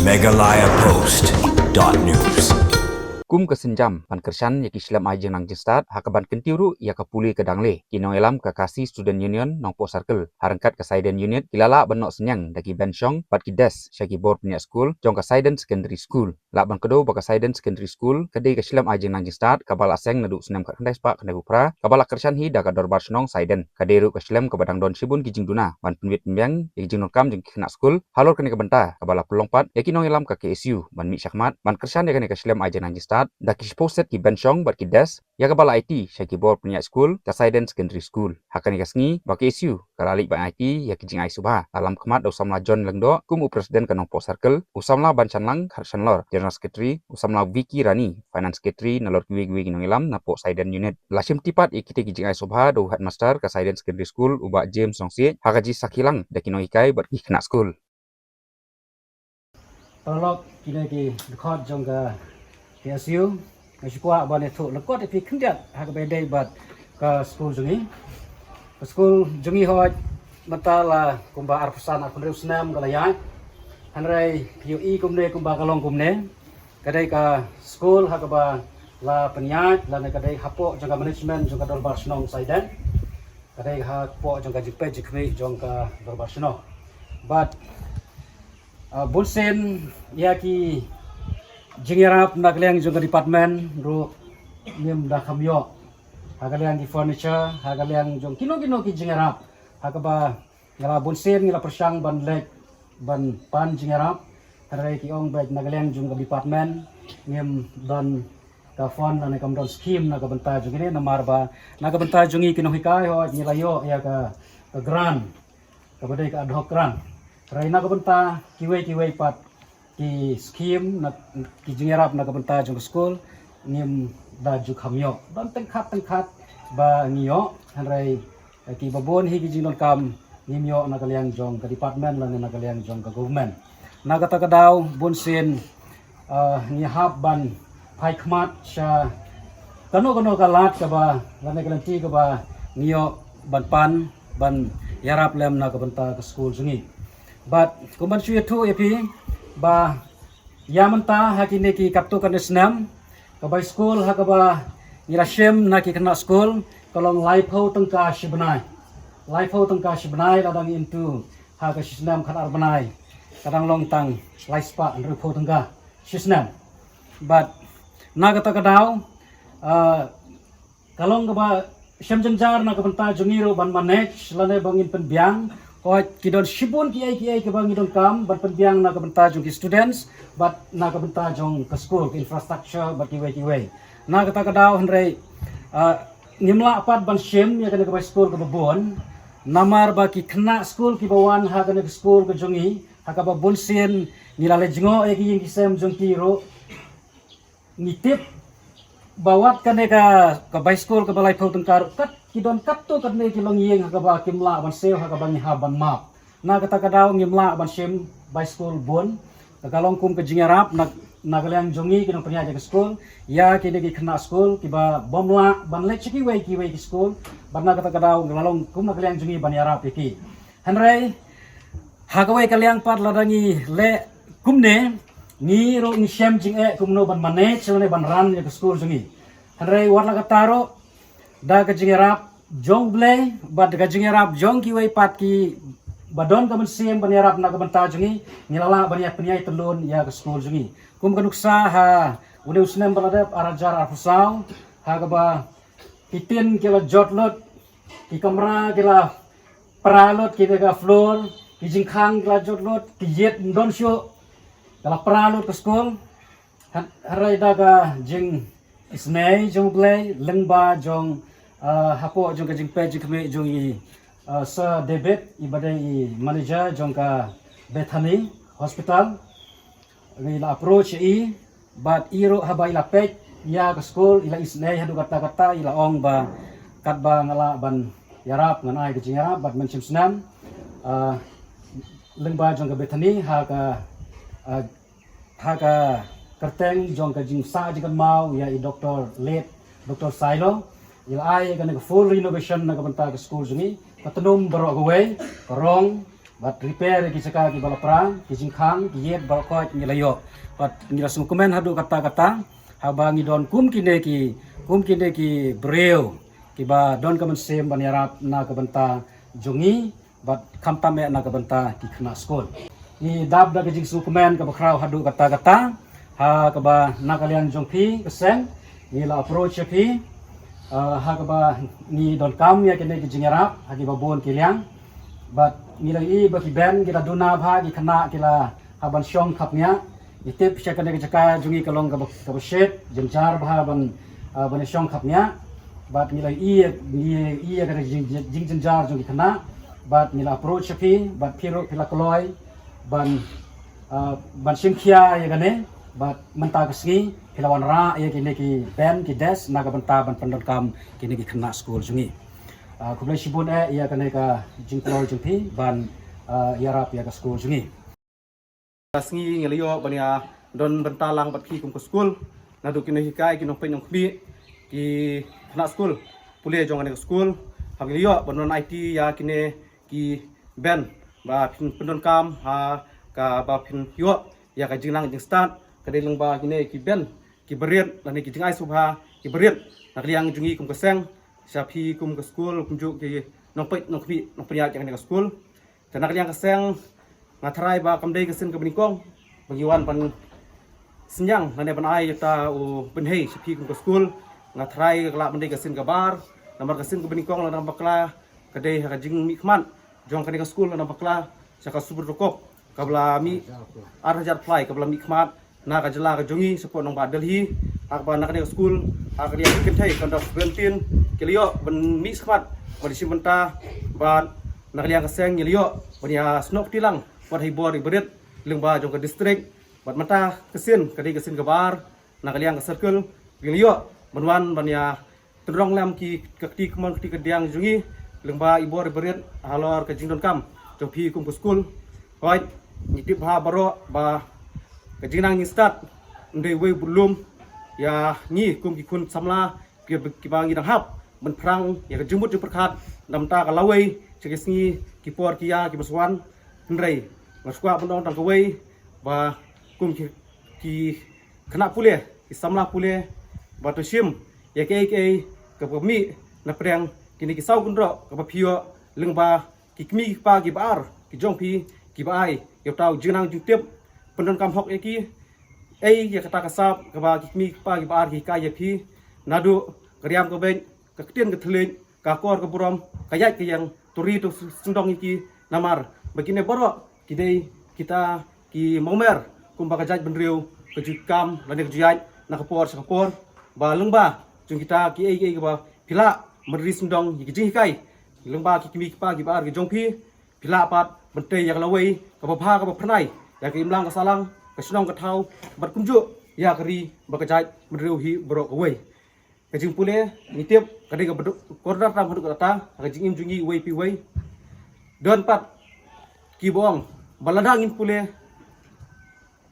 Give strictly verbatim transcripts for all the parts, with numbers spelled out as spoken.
Meghalaya Post dot news. Kum ka sienjam ban kyrshan ïa ki shlem ai jingnang jingstad ha kaban kyntiew ruh ïa ka pule ka dangle, ki nongïalam ka Khasi Student Union Nongpoh Circle ha ryngkat ka Saiden Unit ki la lah ban noh synñiang da ki bench shong bad ki desk sha ki bor pynïaid skul jong ka Saiden Secondary School. Lah ban kdew ba ka Saiden Secondary School ka dei ka shlem ai jingnang jingstad kaba la seng naduh snem khatkhyndai spah khyndaiphew phra, kaba la kyrshan hi da ka Dorbar Shnong Saiden. Ka dei ruh ka shlem kaba dang don shibun ki jingduna ban pynwit pynbiang ïa ki jingdonkam jong ki khynnah skul. Halor kane ka bynta kaba la pynlong pat ïa ki nongïalam ka K S U ban mih shakhmat ban kyrshan ïa kane ka shlem ai jingnang jingstad da ki shiphew set ki bench shong bad ki desk, ïa kaba la aiti sha ki bor pynïaid skul ka Saiden Secondary School. Ha kane ka sngi ba K S U ka la leit ban aiti ïa ki jingai sngewbha, la lam khmat da u samla John Lyngdoh kum u President ka Nongpoh Circle, u samla Banshanlang Kharchanlor, General Secretary, u samla Vicky Rani, Finance Secretary, nalor kiwei kiwei ki nongïalam na poh Saiden Unit. La shimti pat ïa kita ki jingai sngewbha da u Headmaster ka Saiden Secondary School, u Bah James Nongsiej, ha ka jingsakhi lang da ki nonghikai bad ki khynnah skul. Paralok, kine ki dkhot jong ka K S U, nga shu kwah ban ïathuh lyngkot ïa phi khyndiat ha kaba ïadei bad ka skul jong ngi. Ka skul jong ngi hooid mynta la kumba arphew san arphew hynriew snem ka la ïaid. Hynrei phi ïohi kumne kumba ka long kumne. Ka dei ka skul ha kaba la pynïaid lane ka dei hapoh jong ka management jong ka Dorbar Shnong Saiden. Ka dei hapoh jong ka jingpeit jingkhmih jong ka Dorbar Shnong. Bad, ah, bunsien ïa ki jingïarap na ka liang jong ka department ruh ngim da kham ïoh. Ha ka liang ki furniture, ha ka liang jong kino kino ki jingïarap. Ha kaba nga la bunsien nga la pyrshang ban leit ban pan jingïarap. Hynrei ki ong beit na ka liang jong ka department ngim don ka fund lane kam don scheme na ka bynta jong kine, namar ba na ka bynta jong ngi ki nonghikai hooid ngi la ïoh ïa ka, ka grant kaba dei ka ad hoc grant. Hynrei na ka bynta kiwei kiwei pat ki scheme na ki jingïarap na ka bynta jong ka skul ngim da ju kham ïoh. Don tyngkhat tyngkhat ba ngi ïoh, hynrei kiba bun hi ki jingdonkam ngim ïoh na ka liang jong ka department lane na ka liang jong ka government. Na kata ka daw bunsien, ah, ngi hap ban phai khmat sha kano kano ka lad kaba lane ka lynti kaba ngi ïoh ban pan ban ïarap lem na ka bynta ka skul jong ngi. Bad kum ban shu ïathuh ïa phi ba ïa mynta ha kine ki katto katne snem, ka bai skul ha kaba ngi la shim na ki khynnah skul ka long laiphew tyngka shi bnai. Laiphew tyngka shi bnai, lada ngi ïohi ha ka shi snem khatar bnai ka dang long tang lai spah hynriewphew tyngka shi snem. Bad na kata ka daw, ah, ka long kaba shem jynjar na ka bynta jong ngi ruh ban manage lane ba ngin pynbiang. Hooid ki don shibun kiei kiei kiba ngi donkam ban pynbiang na ka bynta jong ki students bad na ka bynta jong ka skul, ka infrastructure bad kiwei kiwei. Na kata ka daw hynrei, ah, ngim lah pat ban shim ïa kane ka bai skul kaba bun. Namar ba ki khynnah skul kiba wan ha kane ka skul ka jong ngi ha kaba bunsien ngi la leit jngoh ïa ki ïing ki sem jong ki ruh. Ngi tip ba wat kane ka, ka bai skul kaba laiphew tyngka ruh kat ki don katto katne ki longïing ha kaba kim lah ban siew ha kaba ngi hap ban map. Na kata ka daw ngim lah ban shim bai skul bun. Ka long kum ka jingïarap na, na ka liang jong ngi ki nongpynïaid ïa ka skul ïa kine ki khynnah skul kiba bym lah ban leit sha kiwei kiwei ki skul. Bad na kata ka daw ka long kum na ka liang jong ngi ban ïarap ïa ki. Hynrei ha kawei ka liang pat lada ngi leh kumne, ngi ruh ngi shem jingeh kumno ban manage lane ban run ïa ka skul jong ngi. Hynrei wat la katta ruh da ka jingïarap jong U Blei bad da ka jingïarap jong kiwei pat kiba don ka mynsiem ban ïarap na ka bynta jong ngi, ngi la lah ban ïa pynïaid tyllun ïa ka skul jong ngi. Kum ka nuksa ha une u snem ba la dep, ar hajar arphew saw, ha kaba ki tin ki la jot lut, ki kamra ki la pra lut, ki dei ka floor, ki jingkhang ki la jot lut, ki ïit ym don shuh, ka la pra lut ka skul. Hynrei da ka jingisynei jong U Blei lyngba jong, ah, hapoh jong ka jingpeit jingkhmih jong i, ah, Sir David, i ba dei i manager jong ka Bethany Hospital, i la approach ïa i, bad i ruh haba i la peit ïa ka skul, i la isynei haduh katta katta, i la ong ba katba nga lah ban ïarap ngan ai ka jingïarap, bad mynshem snem, ah, lyngba jong ka Bethany ha ka, ah, ha ka kyrteng jong ka jingsah jingkynmaw ïa i Doktor, late Doktor Sailo, i la ai ïa kane ka full renovation na ka bynta ka skul jong ngi, ka tnum baroh kawei, ka rong, Bad repair ïa ki jaka kiba la pra, ki jingkhang, ki ïit baroh khoit ngi la ïoh. Bad ngi la sngewkmen haduh katta katta, haba ngi don kum kine ki, kum kine ki briew kiba don ka mynsiem ban ïarap na ka bynta jong ngi, bad khamtam eh na ka bynta ki khynnah skul. Ngi dap da ka jingsngewkmen kaba khraw haduh katta katta ha kaba na ka liang jong phi ka seng ngi la approach ïa phi, ah, ha kaba ngi donkam ïa kine ki jingïarap ha kiba bun ki liang. Bad ngi la ïohi ba ki Ben ki la duna bha, ki khynnah ki la hap ban shong khapngiah. Ngi tip sha kane ka jaka jong ngi ka long kaba, kaba shit, jynjar bha ban, ah, ban shong khapngiah. Bad ngi la ïohi, ngi ïohi ïa kane ka jing, jing, jingjynjar jong ki khynnah. Bad ngi la approach ïa phi, bad phi ruh phi la kloi ban, ah, ban shim khia ïa kane. Bad mynta ka sngi phi la wanrah ïa kine ki Ben, ki desk na ka bynta ban pyndonkam kine ki khynnah skul jong ngi. Ah, khublei shibun eh ïa kane ka jingkloi jong phi ban, ah, ïarap ïa ka skul jong ngi. Ka sngi ngi la ïoh ban ïa don bynta lang bad phi kum ka skul. Naduh ki nonghikai, ki nongpeit nongkhmih, ki khynnah skul pule jong kane ka skul, haba ngi la ïoh ban wan aiti ïa kine ki Ben ba phin pyndonkam ha kaba phin ïoh ïa ka jingnang jingstad, ka dei lyngba kine ki Ben kiba rit lane ki jingai sngewbha kiba rit na ka liang jong ngi kum ka seng, sha phi kum ka skul, kumjuh ki nongpeit nongkhmih, nongpynïaid ïa kane ka skul. Te na ka liang ka seng nga tharai ba kam dei ka sien kaba nyngkong ba ngi wan ban synñiang lane ban ai ïa uta u pynhei sha phi kum ka skul. Nga tharai ka lah ban dei ka sien kaba ar, namar ka sien kaba nyngkong la dang bakla ka dei ha ka jingmihkhmat jong kane ka skul, la dang bakla sha ka Super Cup kaba la mih ar hajar phlai, kaba la mihkhmat na ka jylla ka jong ngi shapoh nongbah Delhi. Ha kaba na kane ka skul, ha ka liang ki kynthei ka under seventeen ki la ïoh ban mihkhmat ban ïashim bynta, bad na ka liang ka seng ngi la ïoh ban ïasnoh kti lang wat ha i bor iba rit lyngba jong ka district. Bad mynta ka sien ka dei ka sien kaba ar, na ka liang ka circle ngi la ïoh ban wan ban ïa tynrong lem ki, ka kti kamon kti kadiang jong ngi lyngba i bor iba rit halor ka jingdonkam jong phi kum ka skul. Hooid, ngi tip bha baroh ba ka jingnang jingstad ym dei uwei u budlum ïa ngi kum ki khun samla kiba, kiba ngi dang hap ban phrang ïa ka jingmut jingpyrkhat na ka bynta ka lawei sha ki sngi, ki por ki ïa kiba sa wan. Hynrei nga sngewkwah ban ong tang kawei ba kum ki, ki khynnah pule, ki samla pule, ba to shim ïa kaei kaei kaba mih na pdeng kine ki saw kynroh kaba phi ïoh lyngba ki kmie ki kpa kiba ar ki jong phi, kiba ai ïa uta u jingnang jingtip pyndonkam hok ïa ki. Ei ïa kata ka sap kaba ki kmie ki kpa kiba ar ki hikai ïa phi, naduh ka riam ka beit, ka ktien ka thylliej, ka akor ka burom, ka ïaid ka ïeng, to ri to syndong ïa ki. Namar ba kine baroh ki dei kita ki mawmer kumba ka jaitbynriew ka ju kam lane ka ju ïaid na ka por sha ka por. Ba lyngba jong kita kiei kiei kiba phi lah ban ri syndong ïa ki jinghikai lyngba ki kmie ki kpa kiba ar ki jong phi, phi lah pat ban tei ïa ka lawei kaba bha kaba phyrnai ïa ka imlang ka sahlang, ka shnong ka thaw, bad kumjuh ïa ka ri bad ka jaitbynriew hi baroh kawei. Ka jingpule ngi tip ka dei kaba duk kordor tam haduh katta ha ka jingim jong ngi uwei pa uwei. Don pat kiba ong ba lada ngin pule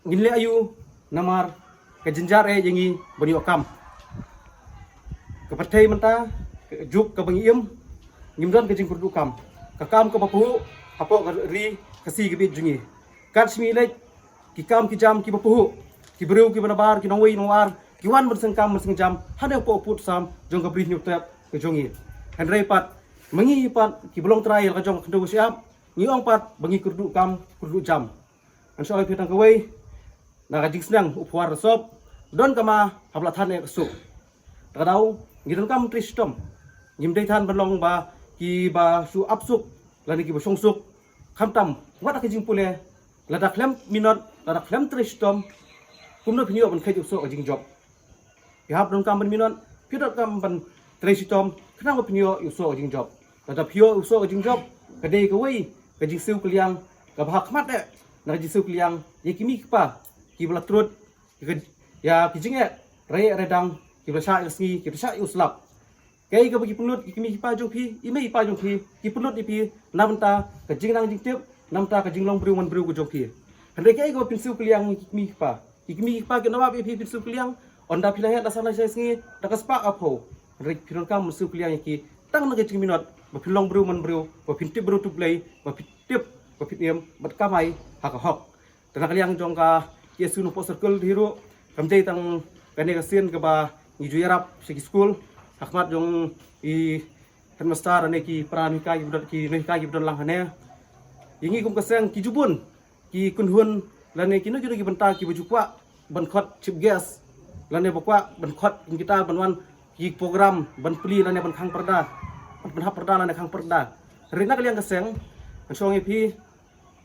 ngin leh aïu, namar ka jynjar eh ïa ngi ban ïoh kam. Ka pyrthei mynta ka juk kaba ngi im, ngim don ka jingkyrduh kam. Ka kam kaba pahuh hapoh ka ri Khasi ka bit jong ngi. Kat shimi leit ki kam ki jam kiba pahuh, ki briew kiba nabar, ki nongwei nongwar ki wan ban seng kam ban seng jam hangne hapoh u pud sam jong ka Bri Hynñiewtrep ka jong ngi. Hynrei pat ma ngi pat kiba long trai ïa la ka jong ka khyndew ka shyiap, ngi ong pat ba ngi kyrduh kam kyrduh jam. Ngan shu ong ïa phi tang kawei, na ka jingsneng u phuar da sop, don ka ma haba la than eh ka suk. Ta ka daw ngi donkam trei shitom. Ngim dei than ban long ba kiba shu ap suk lane kiba shong suk. Khamtam wat ha ka jingpule, lada khlem minot, lada khlem trei shitom, kumno phin ïoh ban kheit ïa u soh ka jingjop? Phi hap donkam ban minot, phi donkam ban trei shitom khnang ba phin ïoh ïa u soh ka jingjop. Lada phi ïoh ïa u soh ka jingjop, ka dei kawei ka jingsiew kylliang kaba ha khmat eh na ka jingsiew kylliang ïa ki kmie ki kpa kiba la trud ïa ka, ïa ki jingeh raieh raidang, kiba la shah ïa ka sngi, kiba la shah ïa u slap. Kaei kaba ki pynlut, ki kmie ki kpa jong phi, i mei i pa jong phi ki pynlut ïa phi na bynta ka jingnang jingtip, na bynta ka jinglong briew man briew ka jong phi. Hynrei kaei kaba phin siew kylliang ïa ki kmie ki kpa? Ki kmie ki kpa ki nongap ïa phi, phin siew kylliang. Ynda phi la heh la san la shai sngi da ka spah ka phew, hynrei phi donkam ban siew kylliang ïa ki tang na ka jingminot ba phin long briew man briew, ba phin tip briew tip Blei, ba phin tip ka pynïam bad kamai ha ka hok. Te na ka liang jong ka KSU Nongpoh Circle hi ruh kam dei tang kane ka sien kaba ngi ju ïarap sha ki skul ha khmat jong i headmaster ne ki para nonghikai kiba don, ki nonghikai kiba don lang hangne. Ïa ngi kum ka seng ki ju bun ki kynhun lane kino kino ki bynta kiba ju kwah ban khot chief guest lane ba kwah ban khot ïa kita ban wan ki program ban plie lane ban khang pyrda, ban pynhap pyrda lane khang pyrda. Hynrei na ka liang ka seng ngan shong ïa phi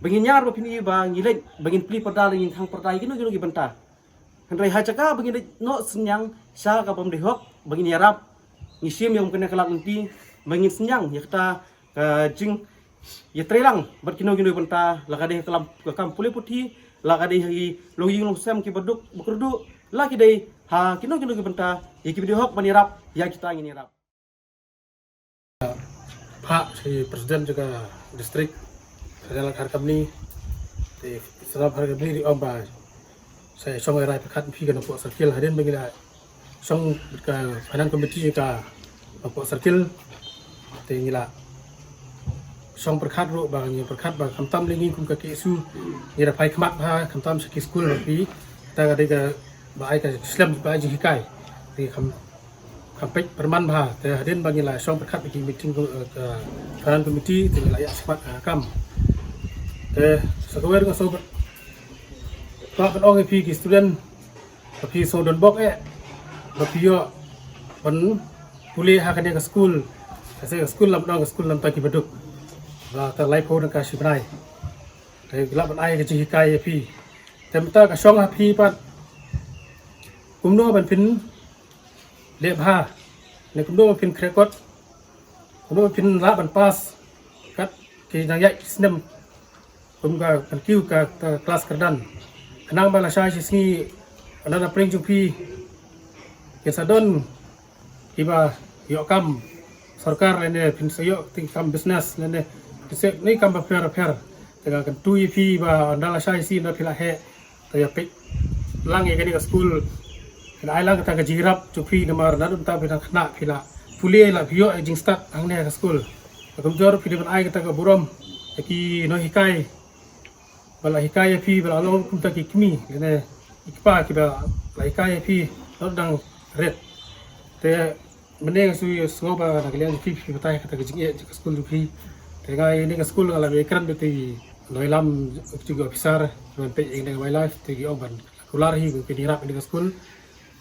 ba ngin ïar ba phin i ba ngi leit ba ngin plie pyrda lane ngin khang pyrda ïa kino kino ki bynta. Hynrei ha jaka ba ngin leit noh synñiang sha ka bym dei hok ba ngin ïarap, ngi shim ïa kum kane ka lad lynti ba ngin synñiang ïa kata ka jing ïa trei lang bad kino kino bynta, la ka dei ka lam ka kam pule puthi, la ka dei ha ki longïing longsem kiba duk ba kyrduh, la ki dei ha kino kino ki bynta ïa kiba dei hok ban ïarap ïa kita ngin ïarap. Phah shi president jong ka district, President Khar Kamni, te President Khar Kamni di ong ba sa shong rai pyrkhat phi ka Nongpoh Circle hadien ba ngi la shong ka finance committee ka Nongpoh Circle. Te ngi la shong pyrkhat ruh ba ngi pyrkhat ba khamtam lei ngi kum ka KSU ngi da phai khmat bha khamtam sha ki skul ba phi ta ka dei ka ba ai ka slem ba ai jinghikai. Te kham kham peit pyrman bha te hadien ba ngi la shong pyrkhat ba ki meeting ka, ka finance committee te ngi la ïa smat ka kam. Te sa kawei nga so ba ka ban ong ïa phi ki student ba phi sngewdon bok eh ba phi ïoh ban pule ha kane ka skul. Ka se ka skul lam dong ka skul lam ta ki baduk ba ka laiphew dang ka shi bnai. Te la ban ai ka jinghikai ïa phi. Te mynta ka shong ha phi pat kumno ban phin leh bha ne kumno ban phin khreh kot kumno ban phin lah ban pass kat ki nang ïaid ki snem kum ka kan kiew ka, ka klas kyrdan. Khnang ba lashai shi sngi na na pring jong phi kin sa don kiba ïoh kam sorkar lane phin sa ïoh ti kam business lane phin sa ïoh ni kam ba pher pher. Te ka kan tu ïa phi ba na lashai shi na phi la heh. Te ïa peit lang ïa kane ka skul. Phin ai lang kata ka jingïarap jong phi namar na dum ta phi dang khynnah phi la pule la phi ïoh ïa jingstad hangne ha ka skul. Ka kumjuh phi dei ban ai kata ka burom ïa ki nonghikai ba la hikai ïa phi ba la long kumta ki kmie lane i kpa kiba la hikai ïa phi la dang ret. Te mynne nga sngew ïa sngew ba na ka liang jong phi phi batai kata ka jingeh jong ka skul jong phi. Te nga ïa kane ka skul nga la ïakren bad i nongïalam jong ki officer ban peit ïa kane ka wildlife te ki ong ban kular hi ba kin ïarap ïa kane ka skul.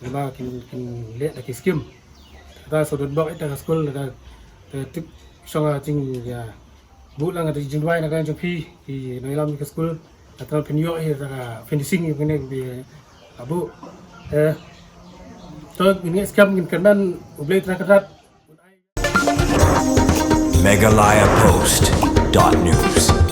Namar kin kin leh da ki skim. Kata shu don bok ïa kata ka skul da te tip shong ka jingïa buh lang ka jingduwai na ka liang jong phi ki nongïalam ka skul. Kata phin ïoh hi ka finishing ïa kane ka buh. Eh, to ngin ngeit skhem ngin kyrmen U Blei Trai Kynrad. Meghalaya Post dot news.